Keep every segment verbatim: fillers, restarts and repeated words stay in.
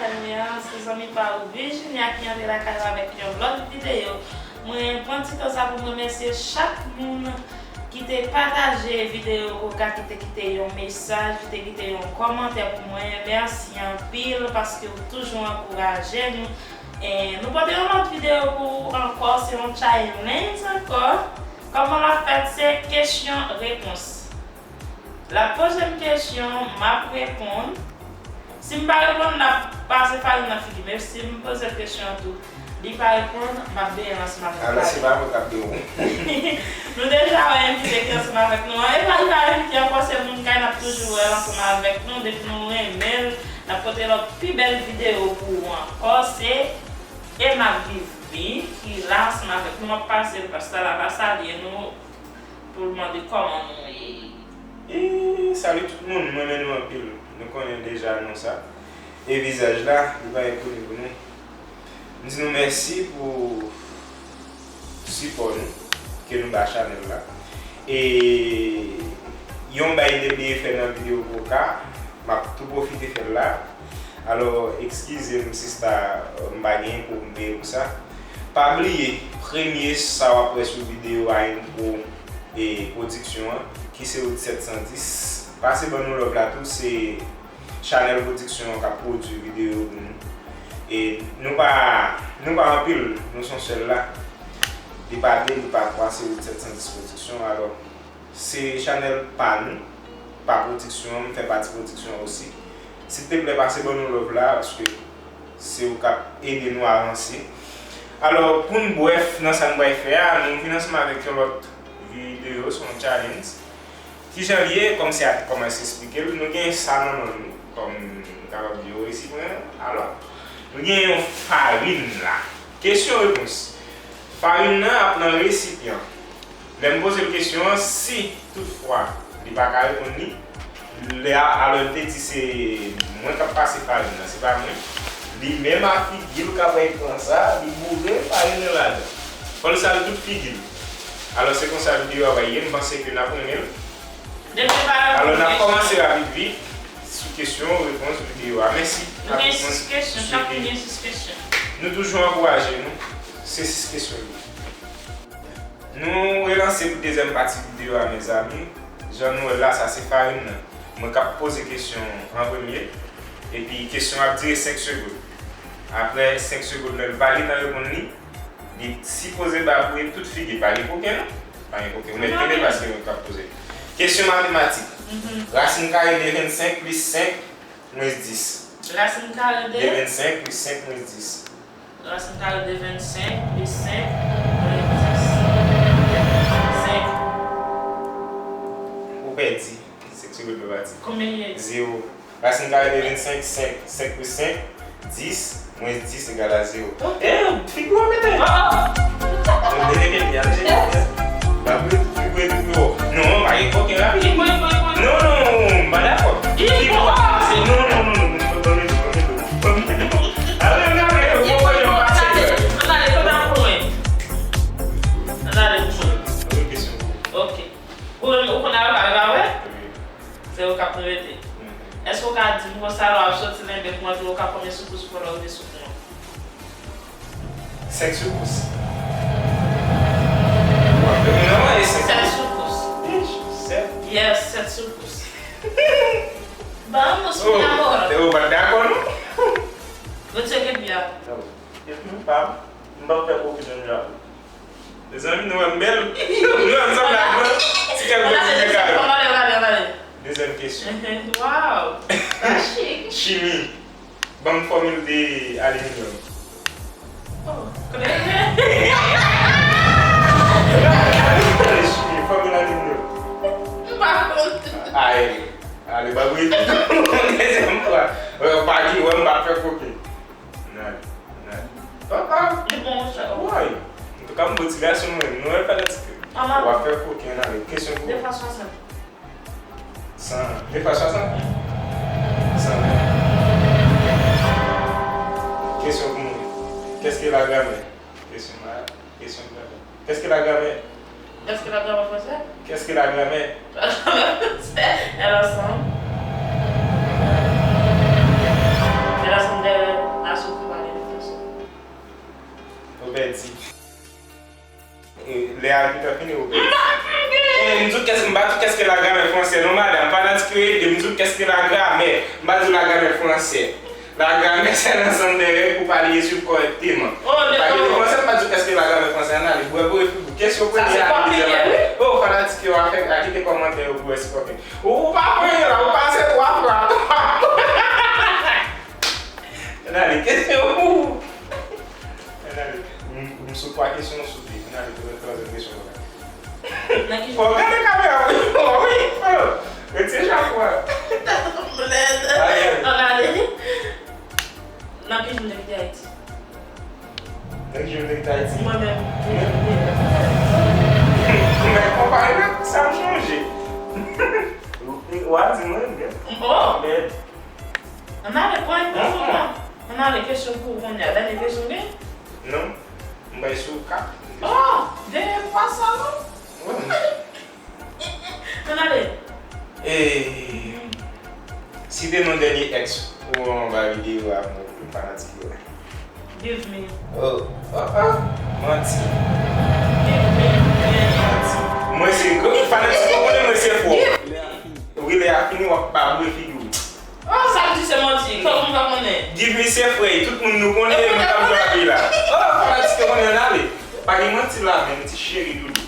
Mwen se zanmi pa ou Virginia ki antre lakay ou avèk yon lòt videyo. Mwen pran ti tan sa pou m remèsye chak moun ki te pataje videyo Koka, ki te kite yon mesaj, ki te kite yon kòmantè pou mwen. Mèsi anpil paske ou toujou ankouraje nou. E nou pote yon lòt videyo pou ou ankò, se yon challenge ankò. Kòman l ap fèt? Se kesyon repons. L ap poze m kesyon, m ap reponn. Si m pa reponn, l ap pase farin nan figi m. E si m poze l kesyon tou, li pa reponn, m ap beye l ansanm avèk farin. Alò, se pa mwen k ap beye w. Nou deja wè envite ki ansanm avèk nou an. E pa, li pa envite ankò, se moun kay n ap toujou wè l ansanm avèk nou. Depi nou renmen l, n ap pote lòt pi bèl videyo pou ou ankò. Se Emma Vivi ki la ansanm avèk nou. M ap pase l, paske la pa salye nou pou l mande kòman nou ye. E, salut tout moun, m renmen nou anpil. Nou konnen deja non sa. E vizaj la, li pa enkoni pou nou. M di nou mèsi pou sipò nou ke nou ba chanèl la. E yon bagay m te bliye fè nan videyo Koka, m ap tou pwofite fè l la. Alò, eskize m, sista, m pa gen pou m peye pou sa. Pa bliye, premye sa w ap wè sou videyo a, Intro e Pwodiksyon an, ki se Rout sèt san dis. Pase ban nou love la tou, se Chanèl Pwodiksyon an k ap pwodui videyo pou nou. E nou pa, nou pa anpil, nou se yon sèl la. Li pa de, li pa twa, se Rout sèt san dis Pwodiksyon. Alò, se chanèl pa nou, pa pwodiksyon an, m fè pati pwodiksyon an osi. Silteplè, pase ban nou love la, paske se ou k ap ede nou avanse. Alò, pou n brèf nan sa n pral fè a, nou vin ansanm avèk yon lòt videyo, se yon challenge. Kijan l ye? Kòm se a te kòmanse eksplike l, nou gen sa nan men nou, kòm m kapab di yo resi mwen. Alò, nou gen yon farin la. Kesyon repons. Farin nan ap nan resipyan. Lè m poze l kesyon an, si toutfwa li pa ka reponn li, lè a, alò l te di se mwen k ap pase farin nan, se pa mwen. Li menm ak figi l ka pral pran sa, li boule farin nan ladan. Fò l sal tout figi l. Alò, se konsa videyo a pral ye, m panse ke n ap renmen l. Depi pa Alò, n ap kòmanse rapid vit sou kesyon repons videyo a. Mèsi. Nou gen sis kesyon, chak moun gen sis kesyon. Nou toujou ankouraje nou. Se sis kesyon yo. Nou relanse pou dezyèm pati videyo a, mezanmi. Jan nou wè l la, sa se farin nan. Mwen k ap poze kesyon an premye. Epi kesyon ap dire senk segonn. Apre senk segonn, lè l valye nan reponn li, li sipoze ba boule tout figi. Pa gen koken, non? Pa gen koken. Ou mèt kenbe paske mwen k ap poze. Kesyon matematik. Rasin kare de vennsenk plis senk mwens dis. Rasin kare de? De vennsenk plis senk mwens dis. Rasin kare de vennsenk plis senk mwens dis. Senk. Ou pèdi. Senk segonn pa pati. Konbyen li ye? Zewo. Rasin kare de vennsenk, senk. Senk plis senk, dis. Mwens dis egal a zewo. Ok. Eh, figi w ap mete. Ah, ah. Mwen mete men m, ale jete men. Ba boule tout figi w epi pou yo. Non, pa gen koken rapid. Li bon, li bon, li bon. Non, non, non, non, m pa dakò. Li bon. Figi w ap pase. Non, non, non, non, non, non, non, non, non. Ann ale, ann ale, ann ale, ann ale, ann ale, ann ale, ann ale, ann ale, ann ale, ann ale. Ok. Ou, ou konn avoka, e pa vre? Wi. Se ou k ap rete. Mhm. Èske ou ka di m konsa lè w ap soti Lenbe pou antre, ou ka konbyen soukous ou pran lè w rive sou pon an? Senk soukous. W ap fè m nan manje senk soukous. Sèt soukous. Ish, sèt. Yes, sèt soukous. Ban m yon soukous. Oh, dakò, non? Retire kepi a. Kepi m pa, m p ap fè koken nan Japon. Mezanmi, nou wè m bèl? Nou wè m sanble ak mwen? Ti kè m bèl, ti kè kare. Ann ale, ann ale, ann ale. Dezyèm kesyon. Wow! Sa chik. Chimi. Ban m fòmil de aliminyòm. Oh, kote? Chimi, fòmil aliminyòm. M pa konn. Ay, ale, ba wi. Dezyèm fwa. Wè, w pa di, wè, m pa fè koken. N ale, n ale. Papa! Li bon, monchè. Woy! Antouka, m bon ti gason, mwen. Nou wè fanatik yo. W ap fè koken, n ale. Kesyon pou ou. De fwa swasant. San, de fwa swasant? San ven. Kesyon pou mwen. Qu'est-ce que la grammaire? Kesyon la, kesyon gramè. Qu'est-ce que la grammaire? Qu'est-ce que la grammaire française? Qu'est-ce que la grammaire? Elle ressemble. Elle ressemble de pèdi. E, lè a gentan fini, ou pèdi. E, m di w kès, m pa di w kès ke la gramè fransè non, madanm. Fanatik yo ede m, m di w kès ke la gramè. M pa di w la gramè fransè. La gramè se lansanm de règ pou pale eskrip kòrèkteman. Pa gen fransè, m pa di w kès ke la gramè fransè, ann ale. Bwè bwè figi w. Kesyon premye a, wi. Oh, fanatik yo a fèk la, kite kòmantè yo pou wè si kòmantè. Ou pa pran la, ou pase twa fwa. Ann ale, kesyon pou ou. Ann ale. M, m sou twa kesyon sou pi. Ann ale, pou lòt twa kesyon pou la. Nan ki... Fò w gade kamera, wi. Oh, wi. Oh. Retire chapo a. Tèt ou blèd. Ann ale. Nan ki jou m te kite Ayiti? Nan ki jou m te kite Ayiti? Mwen menm. Men konpare la, sa m chanje. Ou a di mwen, men. Oh! Men. Ann ale, pran yon kesyon. Ann ale, kesyon pou ou kounye a. Dènye kesyon gen? Non. M bay sou kat. Oh! Dènye fwa sa, non? Wi. Ann ale. E, site non dènye ex ou anba videyo a pou fanatik yo. Give me. Oh, oh, oh. Manti. Give me. Manti. Mwen se gwo fanatik, ou konnen mwen se fò. Wi, lè a fini, w ap pa bwè figi w. Oh, sa m di se manti. Fòk nou pa konnen. Give me se frè, tout moun nou konnen, mwen k ap drape la. Oh, fanatik yo konnen, ann ale. Pa gen manti la, men ti cheri doudou.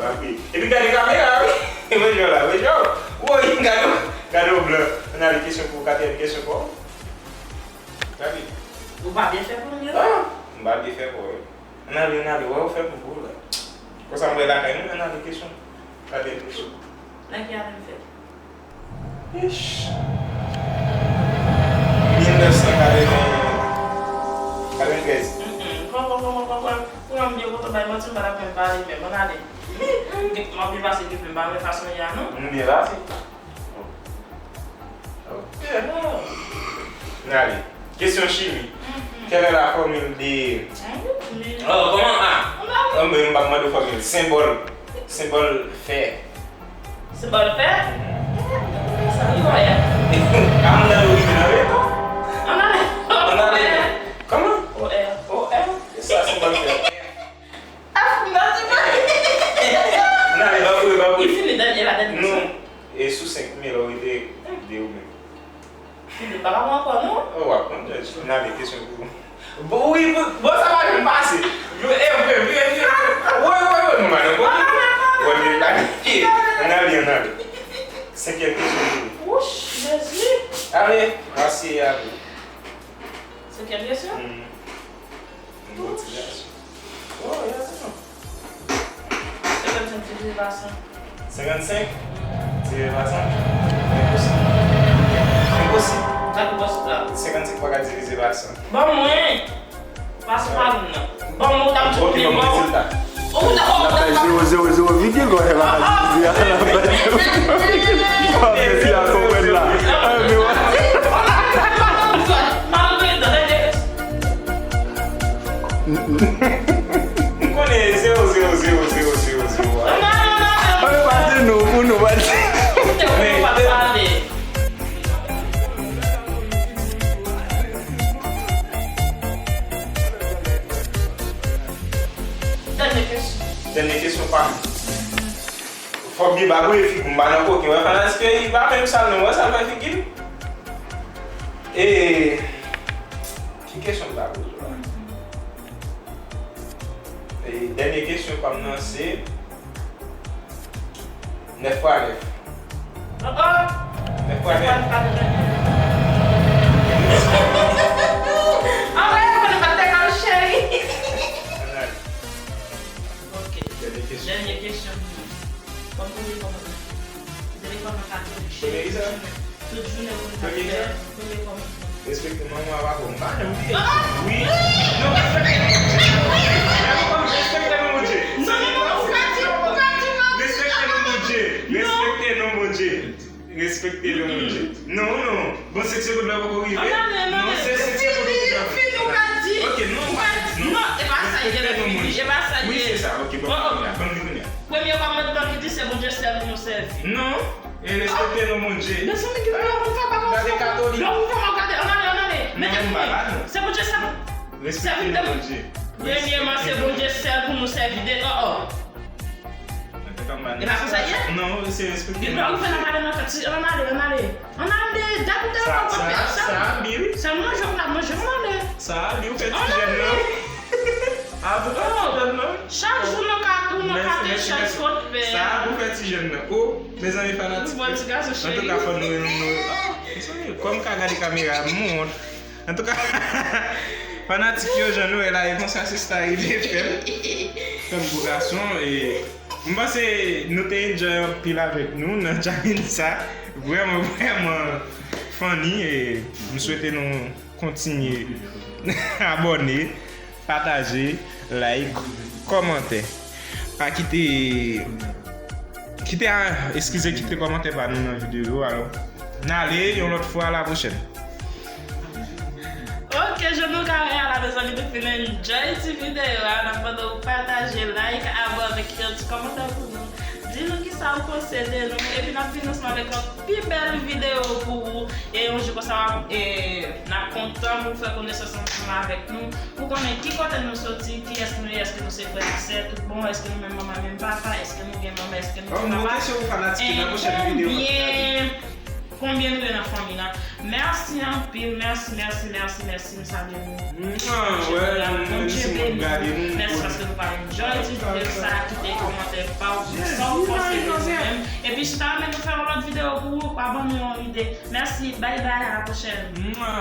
Babe. Epi gade kamera, wi. Wè jò la, wè jò. Woy, gade w, gade w blan. Ann ale kesyon pou ou, katriyèm kesyon pou ou. Gade. Ou pa byen fè pou mwen? Ah, m pa byen fè pou ou. Ann ale, ann ale, wè ou fè pou ou la. Konsa m wè lakay nou, ann ale kesyon. Katriyèm kesyon. Nan ki ane m fèt? Ish. Mil nèf san katreven, katreventrèz. Mm, mm. Pran, pran, pran, pran, pran. Pou yon byen kontan bay manti, m pa t ap menm pale menm. Ann ale. M ap byen pase, m pa renmen fason l ye a, non. M byen pase. Ok, non. Ann ale. Kesyon chimi. Mhm. Quelle est la formule de... Oh, kòman a? Ann ale. Ann, mwen, m p ap mande w fòmil. Senbòl. Senbòl fè. Senbòl fè? Sa, wi, wè. A, m nan orijinal, wi, non? Ann ale. Ann ale. Kòman? O R. O R? E sa, senbòl fè. Ann ale, pa kouri, pa kouri. Li fini dènye la, dènye kesyon. Non, e sou senk, men lè w rete de ou menm. Filipa pa pran ankò, non? Oh, w ap pran djòj. Ann ale, kesyon pou ou. Bon, wi, bon, bon, sa pa janm pase. Yo, e vre, vre, vre. Woy, woy, woy, nou pa nan kote. Woy, vre, planifye. Ann ale, ann ale. Senkyèm kesyon pou ou. Wouch, Jezi. Ale, aseye a tou. Senkyèm kesyon? Mm. Yon bon ti gason. Oh, yeah, non. Senkannsenk divize pa san. Senkannsenk divize pa san? Enposib. Enposib. Sa ki enposib la? Senkannsenk pa ka divize pa san. Ban mwen! Pase pa nou nan. Ban mwen, ou t ap di mwen mò. Ou t ap... N ap fè zewo zewo zewo vide lò e pa di a. N ap fè zewo zewo zewo. N ap fè ti a konprann la. An, men wè. M konnen zewo zewo zewo zewo zewo zewo a. Ann, pase nou, pou nou pase. Dènye kesyon. Dènye kesyon pa m. Fòk byen ba bwè figi m, m pa nan koken. Wè fanatik yo, li pa menm sal non, wè sa l fè figi m. E, ki kesyon m ta poze w la? E, dènye kesyon pa m nan se nèf fwa nèf. Oh, oh! Nèf fwa nèf. Ann ale, konnen pa t te kal cheri. Ann ale. Ok. Dènye kesyon. Dènye kesyon. Kòm premye kòmandman. Premye kòmandman. Tout jounen pou nou fè premye kòmandman. Respekte manman ak papa w. M pa janm bliye. Wi. Non, respekte non Bondye. Respekte non Bondye. Non, non, non, ou ka di, ou ka di non. Respekte non Bondye. Respekte non Bondye. Respekte non Bondye. Non, non. Bon, sèt segonn la poko rive. Non, sèt segonn la poko rive. Fini, fini, ou ka di. Ok, non, ou ka di. Non, e pa sa l ye, fini, e pa sa l ye. Wi, se sa. Ok, bon, kounye a, ban m li kounye a. Premye kòmandman ki di se Bondye sèl pou nou sèvi. Non, e respekte non Bondye. Mezanmi, ki lè ou fè pa konfyans. Gade katolik. Lè ou fè pa gade, ann ale, ann ale. Mete pou mwen. Se Bondye sèl. Respekte non Bondye. Premyèman, se Bondye sèl pou nou sèvi de. Oh, oh. E pa konsa ye? Non, se respekte. Depi w fè n ap ale nan fèt, si, ann ale, ann ale. Ann ale, depi w te sa, sa, sa, bi, wi. Sèlman manje w ka manje, ann ale. Sa, bi, ou fè ti jèn nan. Ah, pou fè ti jèn nan. Chak jou nou ka, nou ka te chans kot pè. Sa, pou fè ti jèn nan. Oh, mezanmi fanatik. Bon, ti gason cheri. Antouka, fò nou, nou, nou. Oh, mezanmi, kòm ka gade kamera, m wont. Antouka, fanatik yo, jan nou wè la, e konsa sista rive fè m. Fè m gwo gason, e m panse nou te enjoy anpil avèk nou nan challenge sa. Vrèman, vrèman funny, e m swete nou kontinye abòne, pataje, like, kòmante. Pa kite, kite a, eskize, kite kòmantè pa nou nan videyo yo, alò. N ale yon lòt fwa, a la pwochèn. Ok, jan nou ka wè a la, mezanmi, nou fin enjoy ti videyo a. N ap mande w pataje, like, abòne, kite yon ti kòmantè pou nou. Di nou kisa ou panse de nou. Epi n ap vin ansanm avèk yon pi bèl videyo pou ou. E yon jou konsa, w ap, e, n ap kontan pou fè konesans ansanm avèk nou. Pou konnen ki kote nou soti, kiyès nou ye, èske nou se frè ak sè tout bon, èske nou menm manman, menm papa, èske nou gen manman, èske nou gen papa, e konbyen, konbyen nou ye nan fanmi lan. Mèsi anpil, mèsi, mèsi, mèsi, mèsi, m salye nou. Mwa, wè, Bondye beni nou. Mèsi paske nou pa enjoy ti videyo sa, kite kòmantè pa w, sa w panse de nou menm. Epi si w ta renmen nou fè yon lòt videyo pou ou, abòne yon ide. Mèsi, bye bye, a la pwochèn. Mwa.